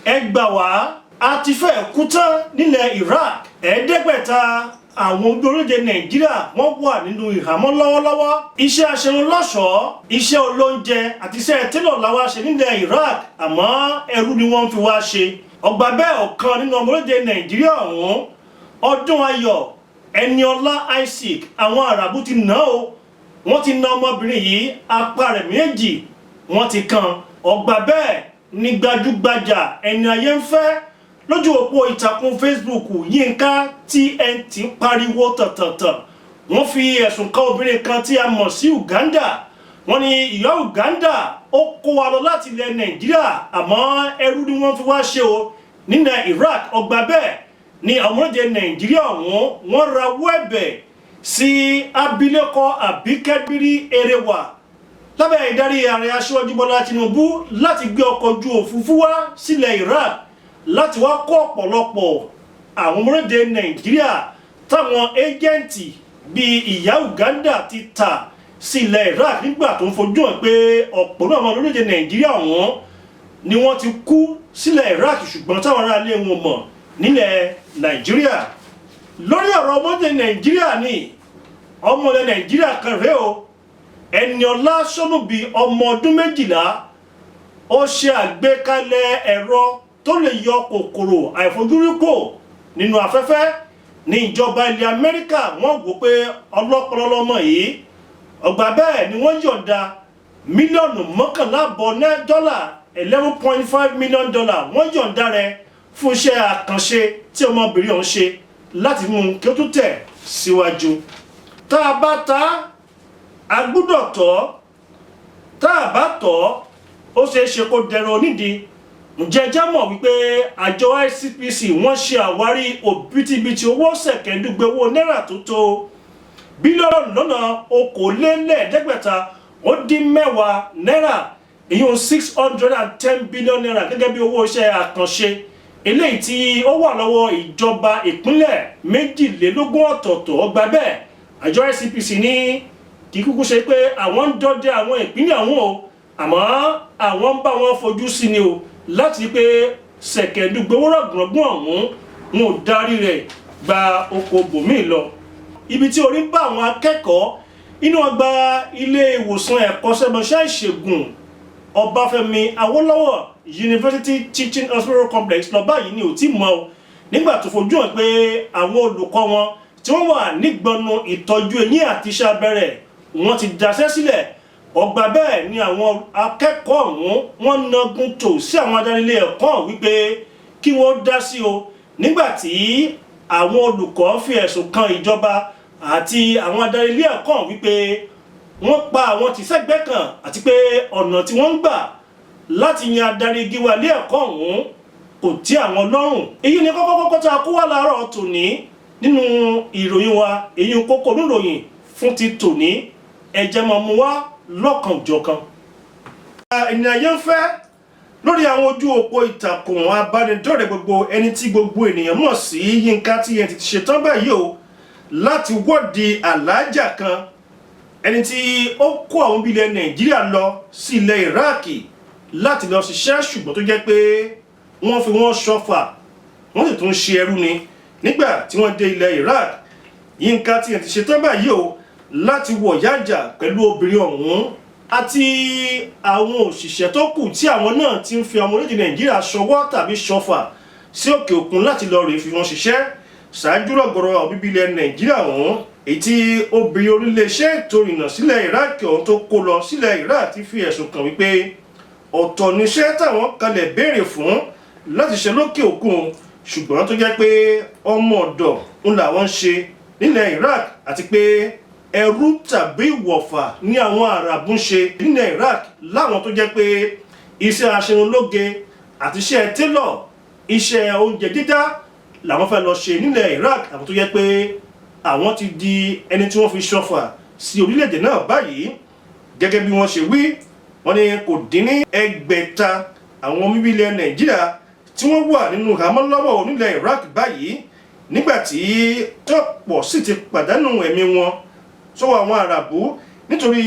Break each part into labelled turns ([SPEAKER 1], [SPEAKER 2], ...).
[SPEAKER 1] Ẹ gbà wá, a ti fẹ́ kú tán nílẹ̀ Iraq. 500 àwọn orílẹ̀-èdè Nàìjíríà, wọ́n wà nínú ìhámọ́ lọ́wọ́lọ́wọ́. Iṣẹ́ aṣerunlọ́ṣọ̀ọ́, iṣẹ́ olóúnjẹ àti iṣẹ́ télọ̀ làwa ṣe nílẹ̀ Iraq, àmọ́ ẹrú ni wọ́n ń fi wá ṣe. Ọgbà bẹ́ẹ̀, ọ̀kan nínú ọmọ orílẹ̀-èdè Nàìjíríà ọ̀hún, Ọdún Ayọ̀ Ẹniọlá Isaac, àwọn Àràbù ti nà ó. Wọ́n ti na ọmọbìnrin yìí, apá rẹ̀ méjì wọ́n ti kan. Ọgbà bẹ́ẹ̀ ní gbajúgbajà ẹni ayé ń fẹ́ lójú òpó ìtàkùn Facebook, Yínká TNT, pariwo tọ̀tọ̀tọ̀. Wọ́n fi ẹ̀sùn kan obìnrin kan tí a mọ̀ sí Uganda. Wọ́n ní ìyá Uganda ó kó wa lọ láti ilẹ̀ Nàìjíríà, àmọ́ ẹrú ni wọ́n fi wá ṣe o nílẹ̀ Iraq. Ọgbà bẹ́ẹ̀ ní àwọn orílẹ̀-èdè Nàìjíríà ọ̀hún, wọ́n rawọ́ ẹ̀bẹ̀ sí abilékọ Àbíkẹ́bírí Erewa lábẹ́ ìdarí ààrẹ Aṣíwájú Bọ́lá Tinubu láti gbé ọkọ̀ ojú òfurufú wá sílẹ̀ Iraq láti wá kó ọ̀pọ̀lọpọ̀ àwọn ọmọdé Nàìjíríà táwọn agent bíi ìyá Uganda ti tà sí ilẹ̀ Iraq, nígbà tó ń fojú hàn pé ọ̀pọ̀ náà àwọn orílẹ̀-èdè Nàìjíríà ọ̀hún ni wọ́n ti kú sílẹ̀ Iraq, ṣùgbọ́n táwọn aráalé wọn mọ̀ nílẹ̀ Nàìjíríà. Lórí ọ̀rọ̀ ọmọdé Nàìjíríà ni, ọmọdé Nàìjíríà kan rèé o, Ẹniọlá Sọ́nùbí, ọmọ ọdún 12, ó ṣe àgbékalẹ̀ ẹ̀rọ tó lè yọ kòkòrò àìfojúrí kò nínú afẹ́fẹ́. Ní ìjọba ilẹ̀ Amẹ́ríkà, wọ́n wò pé ọlọ́pọlọ lọmọ yìí. Ọgbà bẹ́ẹ̀ ni wọ́n yọ̀ǹda mílíọ̀nù 11.5 dọ́là, $11.5 million, wọ́n yọ̀ǹda rẹ̀ fún iṣẹ́ àkànṣe tí ọmọbìnrin ọ̀hún ṣe láti mú kí ó tún tẹ̀ síwájú. Tá a bá ta, a gbúdọ̀ tọ́. Tá a bá tọ́, ó ṣeé ṣe kó dẹrọ onídìí. Ǹjẹ́ ẹ jẹ́ mọ̀ wípé àjọ ICPC, wọ́n ṣe àwárí òbítíbitì owó ṣẹ̀kẹ̀ndúgbẹ̀ owó náírà tó tó bílíọ̀nù 210 náírà, ìyún ₦610 billion, gẹ́gẹ́ bí owó iṣẹ́ àkànṣe eléyìí tí ó wà lọ́wọ́ ìjọba ìpínlẹ̀ 22 ọ̀tọ̀ọ̀tọ̀? Ọgbà bẹ́ẹ̀, àjọ ICPC ní kì í kúkú ṣe pé àwọn ń dọdẹ àwọn ìpínlẹ̀ ọ̀hún o, àmọ́ àwọn ń bá wọn fojú sí ni o, láti rí pé ṣẹ̀kẹ̀ndúgbẹ̀ rọ̀gbọ̀ngbọ̀n ọ̀hún, wọn ò darí rẹ̀ gba oko bòmíì lọ. Ibi tí orí ń bá àwọn akẹ́kọ̀ọ́ inú ọgbà ilé ìwòsàn ẹ̀kọ́ṣẹ́mọṣẹ́ ìṣègùn Ọbáfẹ́mi Awólọ́wọ̀ University Teaching Hospital Complex lọ báyìí ni ò tí mọ́ o, nígbà tó fojú hàn pé àwọn olùkọ́ wọn tí wọ́n wà nígbọnnu ìtọ́jú eyín àti iṣẹ́ abẹ́rẹ́, wọ́n ti daṣẹ́ sílẹ̀. Ọgbà bẹ́ẹ̀ ni àwọn akẹ́kọ̀ọ́ ọ̀hún, wọ́n nagun tò sí àwọn adarí ilé ẹ̀kọ́ wípé kí wọ́n dá sí o, nígbà tí àwọn olùkọ́ fi ẹ̀sùn kan ìjọba àti àwọn adarí ilé ẹ̀kọ́ wípé wọ́n pa àwọn tì sẹ́gbẹ́ kan, àti pé ọ̀nà tí wọ́n ń gbà láti yan adarí gíwá ilé ẹ̀kọ́ ọ̀hún kò tí àwọn lọ́rùn. Èyí ni kọ́kọ́ kọ́kọ́ tá a kó wá láàárọ̀ tòní nínú ìròyìn wa. Èyí kókó níròyìn fún ti tòní. Ẹ̀jẹ̀ máa mú wá lọ́kànjọ̀kan. Ènìyàn yẹn ń fẹ́ lórí àwọn ojú òpó ìtàkùn abánidọ́rẹ̀ẹ́ gbogbo, ẹni tí gbogbo ènìyàn mọ̀ sí Yínká TNT, ti ṣetán báyìí o láti wọ́de alájà kan, ẹni tí ó kó àwọn bíi ilẹ̀ Nàìjíríà lọ sí ilẹ̀ Iraq láti lọ ṣiṣẹ́, ṣùgbọ́n tó jẹ́ pé wọ́n fi wọ́n ṣọfà, wọ́n sì tún ṣe ẹrú ni nígbà tí wọ́n dé ilẹ̀ Iraq. Yínká TNT ti ṣetán báyìí o láti wọ̀ yájà pẹ̀lú obìnrin ọ̀hún àti àwọn òṣìṣẹ́ tó kù tí àwọn náà ti ń fi ọmọ orílẹ̀-èdè Nàìjíríà ṣọwọ́ tàbí ṣọfà sí òkè òkun láti lọ rèé fi wọn ṣiṣẹ́ ṣáájú. Rọ̀gọ̀rọ̀ bíbí ilẹ̀ Nàìjíríà ọ̀hún, èyí tí obìnrin oníléeṣẹ́ ètò ìrìnnà sílẹ̀ Iraq ọ̀hún tó kó lọ sílẹ̀ Iraq, ti fi ẹ̀sùn kàn wípé ọ̀tọ̀ níṣẹ́ táwọn kalẹ̀ béèrè fún láti ṣe lókè òkun, ṣùgbọ́n tó jẹ́ pé ọmọ ọ̀dọ̀ ń làwọn ń ṣe nílẹ̀ Iraq, àti pé ẹrú tàbí ìwọ̀fà ní àwọn Àràbù ń ṣe nílẹ̀ Iraq láwọn, tó jẹ́ pé iṣẹ́ aṣerunlóge àti iṣẹ́ télọ̀, iṣẹ́ oúnjẹ dídá làwọn fẹ́ lọ ṣe nílẹ̀ Iraq, àwọn tó jẹ́ pé àwọn ti di ẹni tí wọ́n fi ṣọfà sí orílẹ̀-èdè náà báyìí. Gẹ́gẹ́ bí wọ́n ṣe wí, wọ́n ní kò dín ní 600 àwọn bíbí ilẹ̀ Nàìjíríà tí wọ́n wà nínú ìhámọ́ lọ́wọ́ nílẹ̀ Iraq báyìí, nígbà tí tọ́pọ̀ sì ti pàdánù ẹ̀mí wọn sọ́wọ́ àwọn Àràbù nítorí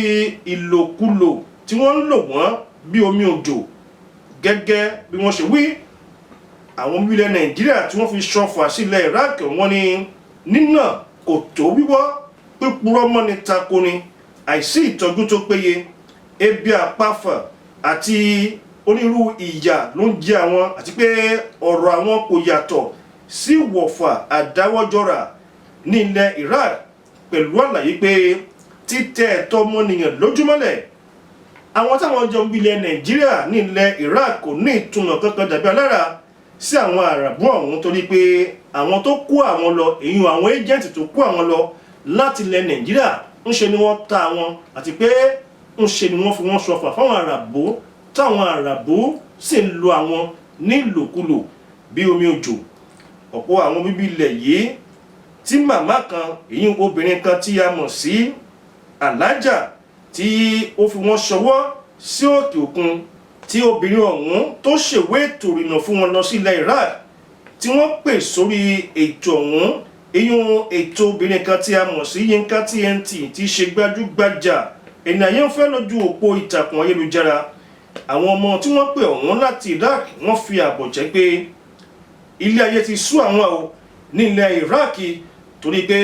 [SPEAKER 1] ìlòkulò tí wọ́n ń lò wọ́n bí omi òjò, gẹ́gẹ́ bí wọ́n ṣe wí. Àwọn ilẹ̀ Nàìjíríà tí wọ́n fi ṣọfà sílẹ̀ Iraq, wọ́n ní nínà kò tó wíwọ́, pípurọ́ mọ́ni takoni, àìsí ìtọ́jú tó péye, ebi àpáfà àti onírú ìyà ló ń jẹ àwọn, àti pé ọ̀rọ̀ àwọn kò yàtọ̀ sí wọ̀fà àdáwọ́jọ́ra ní ilẹ̀ Iraq, pẹ̀lú àlàyé pé títẹ̀ ẹ̀tọ́ ọmọnìyàn lójúmọ́lẹ̀ àwọn táwọn jọ ń bí ilẹ̀ Nàìjíríà ní ilẹ̀ Iraq kò ní ìtumọ̀ kankan dàbí alára sí àwọn àràbù ọ̀hún, torí pé àwọn tó kó àwọn lọ, èyí àwọn agent tó kó àwọn lọ láti ilẹ̀ Nàìjíríà, ń ṣe ni wọ́n ta àwọn, àti pé ń ṣe ni wọ́n fi wọ́n ṣọfà fáwọn àràbù, táwọn àràbù sì ń lo àwọn nílòkulò bí omi òjò. Ọ̀pọ̀ àwọn bíbí ilẹ̀ yìí tí màmá kan, èyí obìnrin kan tí a mọ̀ sí Alájà, tí ó fi wọ́n ṣọwọ́ sí òkè òkun, tí obìnrin ọ̀hún tó ṣèwé ètò ìrìnnà fún wọn lọ sí ilẹ̀ Iraq, tí wọ́n pè sórí ètò ọ̀hún, ìyún ètò obìnrin kan tí a mọ̀ sí Yínká TNT, tí ṣe gbajúgbajà ẹni ayé ń fẹ́ lójú òpó ìtàkùn ayélujára. Àwọn ọmọ tí wọ́n pè ọ̀hún láti Iraq, wọ́n fi àbọ̀ jẹ́ pé ilé ayé ti sú àwọn o ní ilẹ̀ Iraq, torí pé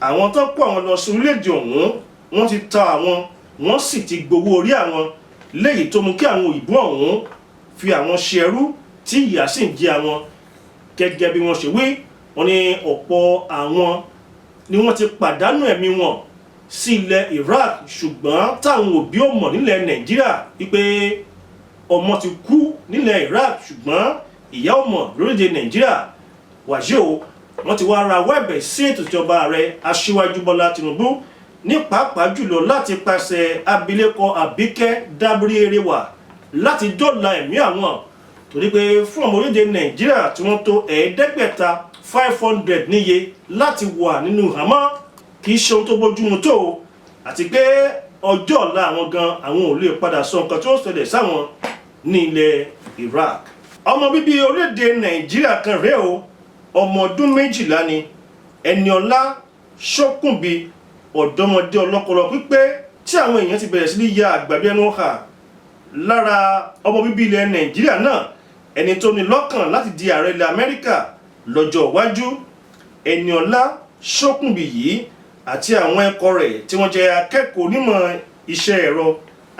[SPEAKER 1] àwọn tó kó àwọn lọ sí orílẹ̀-èdè ọ̀hún, wọ́n ti ta àwọn, wọ́n sì ti gbowó orí àwọn, léyìí tó mú kí àwọn òyìnbó ọ̀hún fi àwọn ṣe ẹrú, tí ìyà sì ń jẹ àwọn. Gẹ́gẹ́ bí wọ́n ṣe wí, wọ́n ní ọ̀pọ̀ àwọn ni wọ́n ti pàdánù ẹ̀mí wọn sí ilẹ̀ Iraq, ṣùgbọ́n táwọn òbí ò mọ̀ nílẹ̀ Nàìjíríà wípé ọmọ ti kú nílẹ̀ Iraq, ṣùgbọ́n ìyá ò mọ̀ lórílẹ̀ Nàìjíríà. Wàyí o, wọ́n ti wá rawọ́ ẹ̀bẹ̀ sí ètò ìjọba ààrẹ Aṣíwájú Bọ́lá Tinubu, ní pàápàá jùlọ láti pàṣẹ abilékọ Àbíkẹ́ Dábírí Erewa, láti dóòlà ẹ̀mí àwọn, torí pé fún ọmọ orílẹ̀-èdè Nàìjíríà tí wọ́n tó 500, 500 níye, láti wà nínú ìhámọ́ kì í ṣe ohun tó bójúmu tó o, àti pé ọjọ́ ọ̀la àwọn gan, àwọn ò lè padà sọ nǹkan tí ó ṣẹlẹ̀ sáwọn ní ilẹ̀ Iraq. Ọmọ bíbí orílẹ̀-èdè Nàìjíríà kan rèé o, ọmọ ọdún 12 ni Ẹniọlá Ṣókùnbí, ọ̀dọ́mọdé ọlọ́pọlọ pípé tí àwọn èèyàn ti bẹ̀rẹ̀ sí ní ya àgbàbí ẹnu hà lára ọmọ bíbí ilẹ̀ Nàìjíríà náà, ẹni tó ní lọ́kàn láti di ààrẹ ilẹ̀ Amẹ́ríkà lọ́jọ́ iwájú. Ẹniọlá Ṣókùnbí yìí àti àwọn ẹ̀kọ́ rẹ̀ tí wọ́n jẹ́ akẹ́kọ̀ọ́ onímọ̀ iṣẹ́ ẹ̀rọ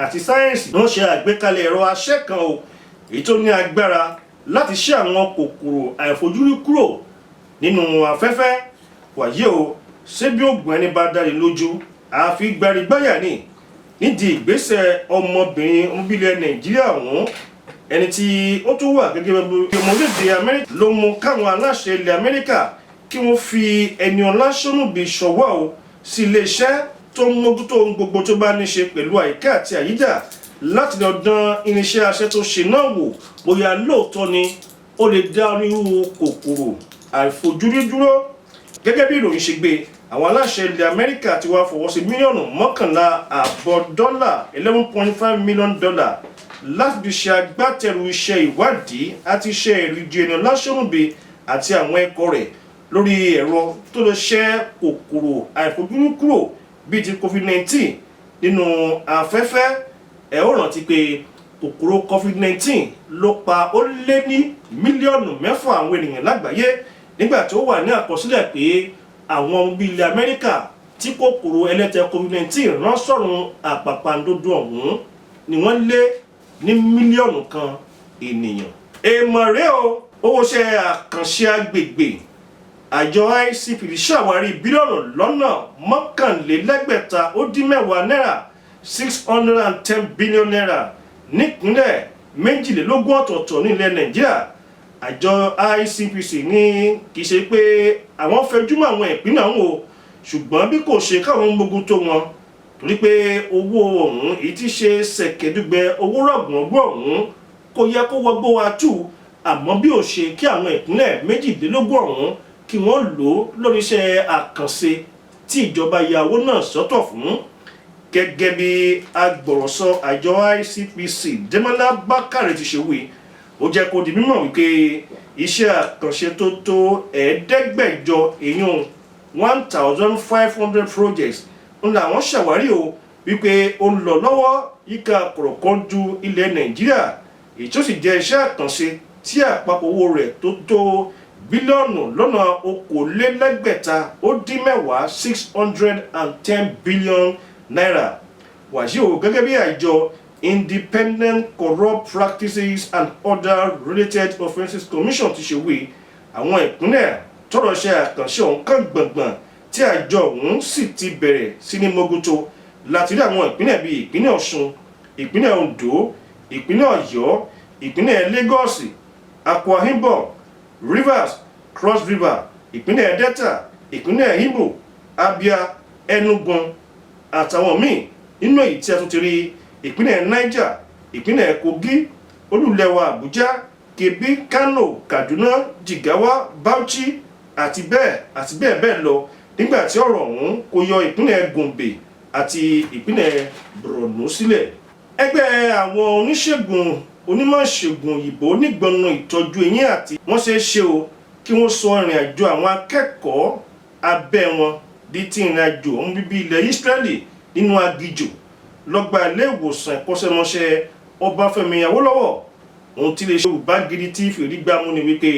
[SPEAKER 1] àti sáyẹ́ǹsì ló ń ṣe àgbékalẹ̀ ẹ̀rọ aṣẹ́ kan o, èyí tó ní agbára láti ṣe àwọn kòkòrò àìfojúrí kúrò nínú afẹ́fẹ́. Wàyí o, ṣé bí ògùn ẹni bá dáni lójú, àfi gbarigbáyà ni. Nídìí ìgbésẹ̀ ọmọbìnrin ọmọbílẹ̀ Nàìjíríà ọ̀hún, ẹni tí ó tún wà gẹ́gẹ́ bí ọmọ orílẹ̀-èdè Amẹ́ríkà, ló mú káwọn aláṣẹ ilẹ̀ Amẹ́ríkà kí wọ́n fi Ẹniọlá Ṣónúbí ṣọwọ́ o sí iléeṣẹ́ tó ń mójútó ohun gbogbo tó bá ní ṣe pẹ̀lú àyíká àti àyídà, láti lọ dán irinṣẹ́ aṣẹ́ tó ṣe náà wò, bóyá lóòótọ́ ni ó lè dá onírúurú kòkòrò àìfojúrí dúró. Gẹ́gẹ́ bí ìròyìn ṣe gbé, àwọn aláṣẹ ilẹ̀ Amẹ́ríkà ti wá fọwọ́ sí 11.5 mílíọ̀nù dọ́là, $11.5 million, láti fi ṣe agbátẹrù iṣẹ́ ìwádìí àti iṣẹ́ ìrìnjò Ẹniọlá Ṣónúbí àti àwọn ẹ̀kọ́ rẹ̀ lórí ẹ̀rọ tó lè ṣẹ́ kòkòrò àìfojúrí kúrò bíi ti COVID-19 nínú afẹ́fẹ́. Ẹ ó rántí pé kòkòrò COVID-19 ló pa ó lé ní 6 mílíọ̀nù àwọn ènìyàn lágbàáyé, nígbà tó wà ní àkọsílẹ̀ pé àwọn ọmọ bíi ilẹ̀ Amẹ́ríkà tí kòkòrò ẹlẹ́tẹ̀ COVID-19 rán sọ́run àpàpàǹdodo ọ̀hún ni wọ́n lé ní 1 mílíọ̀nù ènìyàn. Èèmọ̀ rèé o, owó iṣẹ́ àkànṣe agbègbè, àjọ ICPC ṣàwárí 610.9 bílíọ̀nù náírà, 610 billion naira, nípínlẹ̀ 22 ọ̀tọ̀ọ̀tọ̀ nílẹ̀ Nàìjíríà. Àjọ ICPC ní kì í ṣe pé àwọn fẹjúmọ́ àwọn ìpínlẹ̀ ọ̀hún o, ṣùgbọ́n bí kò ṣe káwọn gbógun tó wọn, torí pé owó ọ̀hún, èyí tí ṣe ṣẹ̀kẹ̀dùgbẹ̀ owó rọ̀gbọ̀ngbọ̀ ọ̀hún, kò yẹ kó wọgbó wa tù, àmọ́ bí ó ṣe kí àwọn ìpínlẹ̀ 22 ọ̀hún kí wọ́n lò ó lórí iṣẹ́ àkànṣe tí ìjọba ya owó náà sọ́tọ̀ fún. Gẹ́gẹ́ bí agbọ̀rọ̀sọ àjọ ICPC Dẹ́mọ́lá Bákàrẹ̀ ti ṣe wí, ó jẹ́ kó di mímọ̀ wípé iṣẹ́ àkànṣe tó tó 500, èyún 1,500 projects, ń làwọn ṣàwárí o wípé ó ń lọ lọ́wọ́ yíká kọ̀rọ̀kọ́ndù ilẹ̀ Nàìjíríà, èyí tó sì jẹ́ iṣẹ́ àkànṣe. Tí àpapọ̀ owó rẹ̀ tó tó 610.10 bílíọ̀nù, ₦610 billion. Wàyí o, gẹ́gẹ́ bí àjọ Independent Corrupt Practices and Other Related Offences Commission ti ṣe wí, àwọn ìpínlẹ̀ tọ́rọ̀ ṣe àkànṣe ọ̀hún kàn gbọ̀ngbọ̀n tí àjọ ọ̀hún sì ti bẹ̀rẹ̀ sí ní mójútó láti rí àwọn ìpínlẹ̀ bíi ìpínlẹ̀ Ọ̀ṣun, ìpínlẹ̀ Ondo, ìpínlẹ̀ Ọ̀yọ́, ìpínlẹ̀ Lagos, Akwa Ibom, Rivers, Cross River, ìpínlẹ̀ Delta, ìpínlẹ̀ Imo, Abia, Enugu àtàwọn míì. Nínú èyí tí a tún ti rí ìpínlẹ̀ Niger, ìpínlẹ̀ Kogi, olú ìlú wa Àbújá, Kebbi, Kano, Kaduna, Jigawa, Bauchi àti bẹ́ẹ̀ àti bẹ́ẹ̀ bẹ́ẹ̀ lọ, nígbà tí ọ̀rọ̀ ọ̀hún kò yọ ìpínlẹ̀ Gombe àti ìpínlẹ̀ Borno sílẹ̀. Ẹgbẹ́ àwọn oníṣègùn, onímọ̀ ìṣègùn òyìnbó nígbọnà ìtọ́jú eyín àti wọ́n ṣe é ṣe o kí wọ́n sọ ìrìn àjò àwọn akẹ́kọ̀ọ́ abẹ́ wọn di ti ìrìn àjò ọmọ bíbí ilẹ̀ Israeli nínú aginjù lọ́gbà ilé ìwòsàn ẹ̀kọ́ṣẹ́mọṣẹ́ Ọbáfẹ́mi Awólọ́wọ̀. Ohun tí lè ṣe Yorùbá Gidi tí fìrí gbámú ni wípé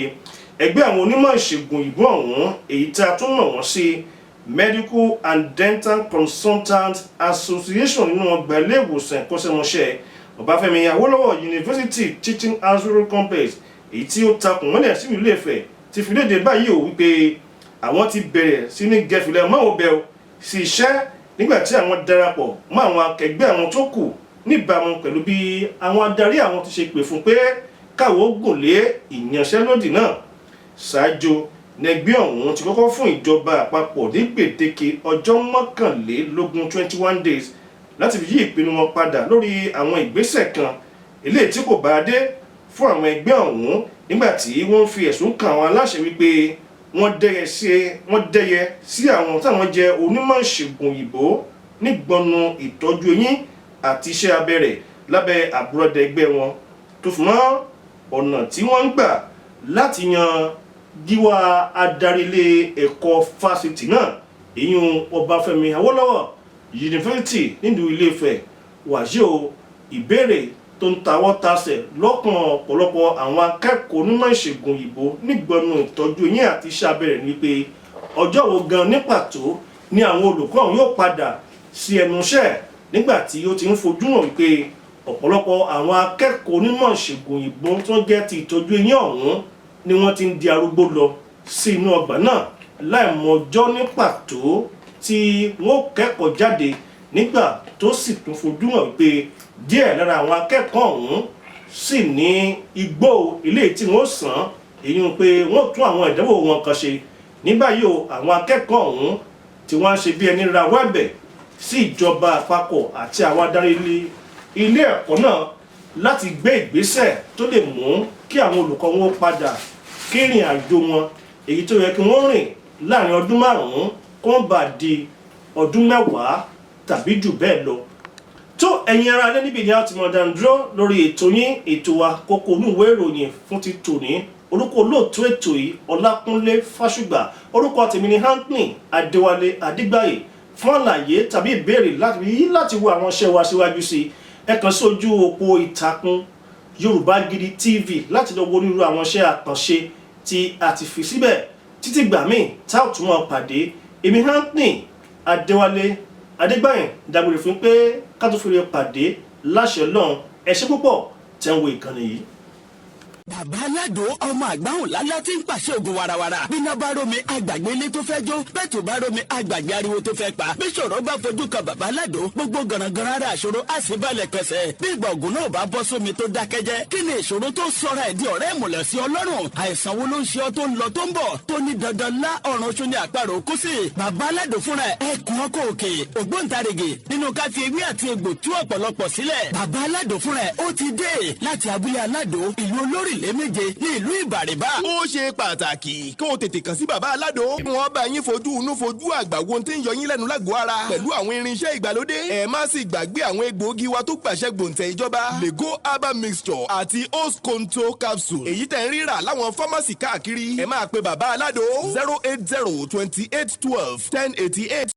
[SPEAKER 1] ẹgbẹ́ àwọn onímọ̀ ìṣègùn òyìnbó ọ̀hún, èyí tí a tún mọ̀ wọ́n sí Medical and Dental Consultants Association nínú ọgbà ilé ìwòsàn ẹ̀kọ́ṣẹ́mọṣẹ́ Ọbáfẹ́mi Awólọ́wọ̀ University Teaching Hospital Complex, èyí tí ó takùn mọ́lẹ̀ sílùú Ilé-Ifẹ̀, ti fi léde báyìí ò wípé àwọn ti bẹ̀rẹ̀ sí ní gẹ̀fìlẹ̀ mọ́ òbẹ̀ sí iṣẹ́, nígbà tí àwọn darapọ̀ mọ́ àwọn akẹgbẹ́ àwọn tó kù níbàámu pẹ̀lú bí àwọn adarí àwọn ti ṣe pè fún pé káwọn gùn lé ìyanṣẹ́lódì náà. Ṣáájú nẹgbẹ́ ọ̀hún ti kọ́kọ́ fún ìjọba àpapọ̀ ní gbèdéke ọjọ́ 21, 21 days, láti fi yí ìpinnu wọn padà lórí àwọn ìgbésẹ̀ kan eléyìí tí kò bá dé fún àwọn ẹgbẹ́ ọ̀hún, nígbà tí wọ́n ń fi ẹ̀sùn kan àwọn aláṣẹ wípé wọ́n dẹ́yẹ sí àwọn táwọn jẹ́ onímọ̀ ìṣègùn òyìnbó nígbọnnu ìtọ́jú eyín àti iṣẹ́ abẹ rẹ̀ lábẹ́ àbúrọ̀dẹ ẹgbẹ́ wọn, tó fi mọ́ ọ̀nà tí wọ́n ń gbà láti yan gíwá adarí ilé ẹ̀kọ́ fásitì náà, ìyún Ọbáfẹ́mi Awólọ́wọ̀ University nílùú Ilé-Ifẹ̀. Wàyí o, ìbéèrè tó ń tawọ́ tasẹ̀ lọ́kàn ọ̀pọ̀lọpọ̀ àwọn akẹ́kọ̀ọ́ onímọ̀ ìṣègùn òyìnbó nígbọnú ìtọ́jú eyín àti iṣẹ́ abẹ rẹ̀ ni pé ọjọ́ wo gan ní pàtó ni àwọn olùkọ́ ọ̀hún yóò padà sí ẹnu iṣẹ́, nígbà tí ó ti ń fojú hàn wípé ọ̀pọ̀lọpọ̀ àwọn akẹ́kọ̀ọ́ onímọ̀ ìṣègùn òyìnbó tó ń jẹ́ ti ìtọ́jú eyín ọ̀hún ni wọ́n ti ń di arúgbó lọ sí inú ọgbà náà, láìmọ̀ ọjọ́ ní pàtó tí wọ́n kẹ́kọ̀ọ́ jáde, nígbà tó sì tún fojú hàn wípé díẹ̀ lára àwọn akẹ́kọ̀ọ́ ọ̀hún sì ní igbó ilé tí wọ́n sàn, èyí ń pé wọ́n tún àwọn ìdánwò wọn kan ṣe. Ní báyìí o, àwọn akẹ́kọ̀ọ́ ọ̀hún tí wọ́n ń ṣe bí ẹni rawọ́ ẹ̀bẹ̀ sí ìjọba àpapọ̀ àti àwọn adarí ilé ẹ̀kọ́ náà láti gbé ìgbésẹ̀ tó lè mú kí àwọn olùkọ́ wọn padà kí ìrìn àjò wọn, èyí tó yẹ kí wọ́n rìn láàrin ọdún 5, kó ń bà di ọdún 10 tàbí jù bẹ́ẹ̀ lọ. Tó ẹ̀yin ará ilé, níbi ni a ti mọ̀ dán dúró lórí ètò yín, ètò wa, Kókó Inú Ìwé Ìròyìn fún ti tòní. Orúkọ olóòtú ètò yìí, Ọlákúnlé Fásùgbà. Orúkọ tèmi ni Anthony Adéwálé Adégbàyè. Fún àlàyé tàbí ìbéèrè láti wo àwọn iṣẹ́ wa síwájú sí, ẹ kàn sí ojú òpó ìtàkùn Yorùbá Gidi TV láti lọ wo onírúurú àwọn iṣẹ́ àkànṣe tí a ti fi síbẹ̀. Títí gbà míì tá ò tún wọn pàdé, èmi Anthony Adéwálé Adégbàyè dágbére fún pé ká tó fi rí pàdé láṣẹ lọ́hùn. Ẹ ṣé púpọ̀ tẹ́ ń wo ìkànnì yìí.
[SPEAKER 2] Bàbá Aládò, ọmọ àgbáhùn lálá tí ń pàṣẹ ògùn warawara. Bíná bá rómi, àgbàgbé ilé tó fẹ́ jó. Bẹ́ẹ̀ tó bá rómi, àgbàgbé ariwo tó fẹ́ pa. Bí ṣòro bá fojú kan bàbá Aládò, gbogbo gànàgànà ara àṣòro á sì balẹ̀ pẹ̀sẹ̀. Bí ìgbà ògùn náà bá bọ́ sómi tó dákẹ́jẹ́, kí ni ìṣòro tó sọra ẹ̀ di ọ̀rẹ́ ìmùlẹ̀ sí Ọlọ́run? Àìsàn wo ló ń ṣe ọ tó ń lọ tó ń bọ̀, tó ní dandan lá ọ̀run oṣù ní àparò kú sí? Bàbá Aládò fúnra ẹ̀ ẹkùn ọkọ̀ òkè, ògbóǹtarìgì nínú ká fi ewé àti egbò tú ọ̀pọ̀lọpọ̀ sílẹ̀. Bàbá Aládò fúnra ẹ̀ ó ti dé láti abúlé Aládò, ìlú olórílẹ̀ méje ní ìlú Ìbàrìbà.
[SPEAKER 3] Ó ṣe pàtàkì kó o tètè kàn sí bàbá Aládò. Wọ́n bá yín fojú inú fojú àgbà wo tí ń yọ yín lẹ́nu lágọ̀ọ́ ara pẹ̀lú àwọn irinṣẹ́ ìgbàlódé. Ẹ má sì gbàgbé àwọn egbòogi wa tó gbàṣẹ gbòǹtẹ̀ ìjọba, Lego herbal mixture àti Osconto capsule, èyí tẹ̀ ń rírà láwọn fámásì káàkiri. Ẹ máa pe bàbá Aládò 08028121088.